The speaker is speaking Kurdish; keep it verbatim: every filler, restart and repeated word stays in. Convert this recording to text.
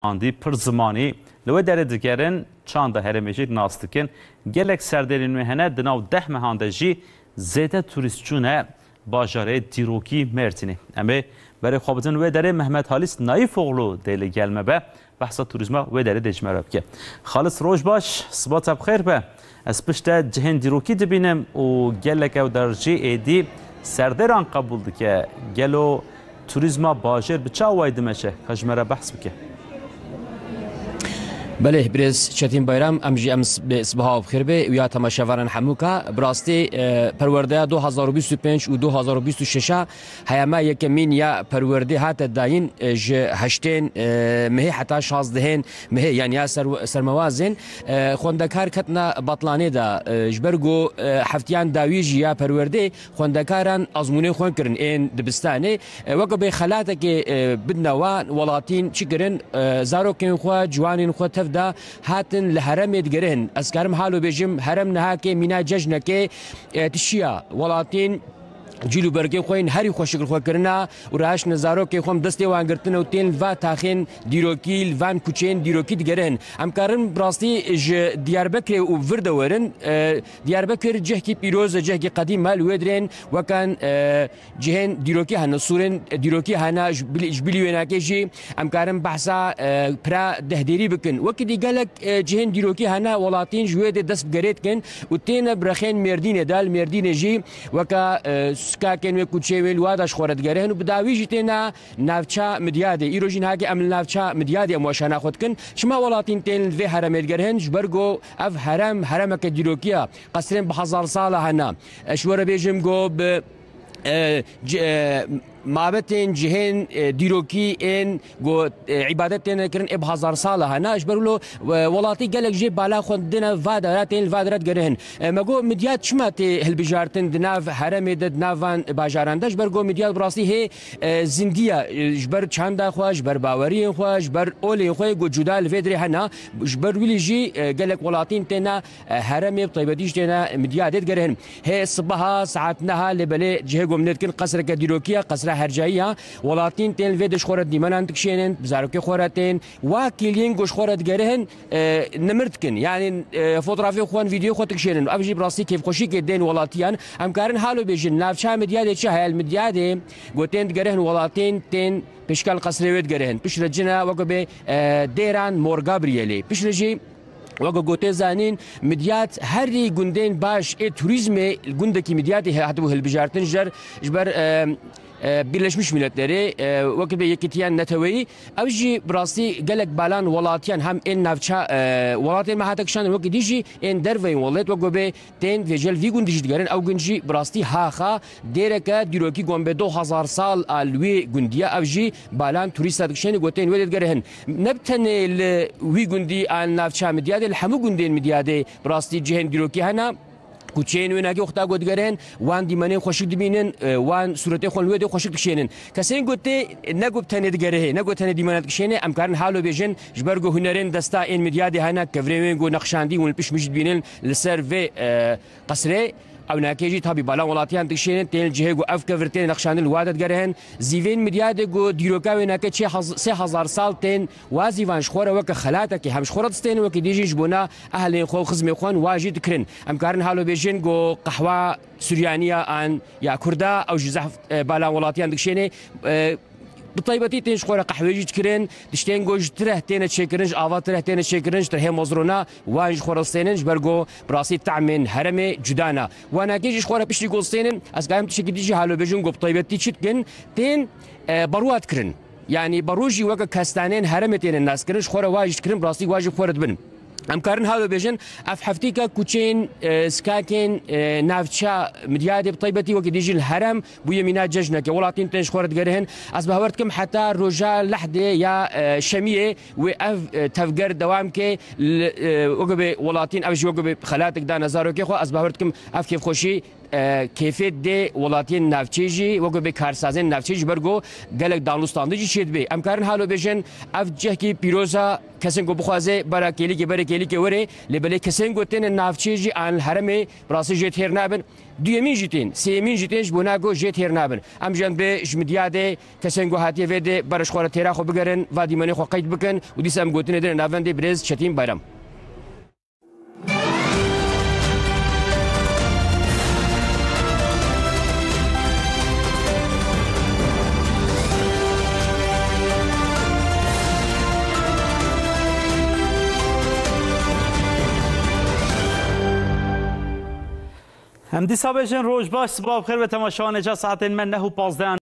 Andî pir zimanî li wê derê digerin, çanda herêmê jî nas dikin. Gelek serdêrên wê hene, di nav deh mehan de jî zêde turîst çûne bajarê dîrokî Mêrdînê. Em ê berê xwe bidin wê derê, Mehmet Halis Naîfoğlu dê li gel me be, behsa turîzma wê derê dê ji me re bike. Xalis, roj baş, siba te bi xêr be. Ez pişt te cihên dîrokî dibînim û gelek ew der jî êdî serdêran qebûl dike. Gelo turîzma bajêr bi çi awayî dimeşe? Ka ji me re behs bike. Belê, birêz Çetîn Bayram, em jî em s-, bi sibaha bi xêr be û ya temaşevanan hemû ka. Bi rastî, e, perwerdeya du hazar û bîst û pênc û du hazar û bîst û şeş a heyama yekemîn ya perwerdê hate dayîn, e, ji heştên, e, mehê heta şazdehên mehê, yani ya ser-, sermewazên, e, xwendekar ketna batlanê de, e, ji ber ku, e, heftiyan dawî jî ya perwerdê xwendekaran azmûnê xwe kirin ên dibistanê. E, weke bê xelatekê, e, bidine wan welatîn çi kirin, e, zarokên xwe, ciwanên xwe tev de hatin li heremê digerihin. Ez karim halo bêjim, herem niha ke mîna cejnekê, e, tişiya welatîn cîl û bergê xwe yên herî xweşik li xwe kirina û rahiştine zarokê xwe em destê wan girtine û tên li va taxên dîrokî, li van kuçeyên dîrokî digerihin. Em karin bi rastî ji Diyarbekirê û vir de werin. E, Diyarbekir cihkî pîroz e, cihkî qedîm e, li wê dirên wekan, e, cihên dîrokî hene, sûrên dîrokî hene, ji bilî, ji bilî wênakê jî em karin behsa, e, pira dehdêrî bikin. Wekî dî gelek, e, cihên dîrokî hene, welatîn ji wê dê dest bi gerê dikin û têne bi rexên Mêrdînê de, li Mêrdînê jî weka, e, sikakên wê, kuçeyê wê li wa de ji xwe re digerihin û bi dawî jî têne navça Midyadê. Îro jî niha ke em li navça Midyadê em weşana xwe dikin. Çima welatîn tên li vê heremê digerihin? Ji ber ku ev herem, heremeke dîrokî ye. Qesrên bi hezar sal e hene. Ez ji we re bêjim ku bi, e, ci-, e, mabetên cihên, e, dîrokî ên ku, e, îbadet têne kirin ê bi hezar sal e hene. Ji ber wilo, e, welatî gelek jê bala xwe didine va dera, tên li va dera digerihin. E, me got Midyad çima tê hilbijartin di nav heremê de, di nav van bajaran de? Ji ber ku Midyad bi rastî hê, e, zindî ye, e, ji ber çanda xwe, ji ber baweriyên xwe, ji ber olên xwe ku cuda li vê dirê hene. Ji ber wilî jî, e, gelek welatîn têne, e, heremê, bi taybetî jî têne Midyadê digerihin. Hê sibaha saet neha lê belê cihê ku em lê dikin qesreke dîrokî ye, qesra hercayî ye. Welatîn tên li vê de ji xwe re dîmenan dikişênin, bi zarokê xwe re tên. Wa kêliyên ku ji xwe re digerihin, e, nimir dikin. Yanî, e, fotografê xwe, vîdyoyê xwe dikişênin. Ev jî bi rastî kêfxweşîkê dên welatiyan. Em karin halo bêjin, navça Midyadê çi heye? Li Midyadê ku tên digerihin welatîn, tên pêşkal qesrê wê digerihin. Piştre cina weke bê, e, dêran Mor Gabrielê. Piştre jî weke ku tê zanîn, Midyad herî gundên baş ê turîzmê, gundekî Midyadê he-, hatibû hilbijartin ji ber, ji ber, e, e, Birleşmiş Milletlerê, e, weke bê Yekîtiya Neteweyî. Ew jî bi rastî gelek balan welatiyan hem ên navça, e, welatên me hate kişandin, weke dî jî ên derveyên welat, weke bê tên vêcel vî gundî jî digerin. Ew gund jî bi rastî haxa dêreke dîrokî gombe du hezar sal a li wî gundî ye. Ew jî balan turîsta dikişêne ku tên wê dê digerihin. Ne bi tenê li wî gundî an navça Midyadê, li hemû gundên Midyadê bi rastî cihên dîrokî hene. Kuçeyên wênakê wexta ku digerihin, wan dîmenên xweşik dibînin, e, wan sûretê xwe li wê dê xweşik dikişênin. Kesên ku tê ne ku bi tenê digerihê, ne ku tenê dîmena dikişêne, em karin halo bêjin, ji ber ku hunerên desta ên Midyadê hene, kevirên wê ku nexşandî hûn li pişt min jî dibînin li ser vê, e, qesrê. Ew nakê jî tabî balan welatiyan dikişênin, tên li cihê ku ev kevir tên nexşandin li wa de digerihin. Zîvên Midyadê ku dîroka wê nake çê hez-, sê hezar sal tên, wa zîvan ji xwe re weke xelatekê hem ji xwe re distênin, wekî dî jî ji bona ehlên xwe û xizmê xwe wa jî dikirin. Em karin halo bêjin ku qehwa Suryaniya an ya Kurda, ew jî zehf, e, balan welatiyan dikişênê. E, Bi taybetî tên ji xwe re qehwê jî dikirin, tiştên ku ji tireh têne çêkirin, ji ava tireh têne çêkirin, ji tirhê mozrona wan ji xwe re distênin, ji ber ku bi rastî tahmên heremê cuda ne. Wanakê jî ji xwe re piştî ku distênin, ez karim tiştekî dî jî halo bêjim ku bi taybetî çi dikin, tên, e, berwa dikirin. Yanî berû jî weke kestanên heremê têne naskirin, ji xwe re wa jî dikirin, bi rastî wa jî xwe re dibin. Em karin halo bêjin, ev heftîka kuçeyên, e, sikakên, e, navça Midyadê bi taybetî wekî dî jî li herem bûye mîna cejneke. Welatîn tên ji xwe re digerihin. Ez bawer dikim heta roja lehdê ya, e, şemiyê wê ev, e, tevger dewam ke, li, e, weke bê welatîn ev jî weke bê xelatek dane zarokê xwe. Ez bawer dikim ev kêfxweşî E, kêfê dê welatiyên navçê jî, wekî bê karsazên navçê jî ber ku gelek danûstandin jî çêdibe. Em karin halo bêjin, ev cihekî pîroz e, kesên ku bixwaze bera kêlîkê, berê kêlîkê were, lê belê kesên ku têne navçê jî an li herêmê bi rastî jê têr nabin. Duyemîn jî tên, sêyemîn jî tên ji bona ku jê têr nabin. Em jî em dê ji Midyadê kesên ku hatiye vê dê ber ji xwe re têra xwe bigerin, va dîmenê xwe qeyd bikin û dîsa em gotinê dine navendê birêz Çetîn Bayram. Em dîsa bêjin roj baş, sibav xêr ve temaşevanê ca saetên me neh û pazdeh.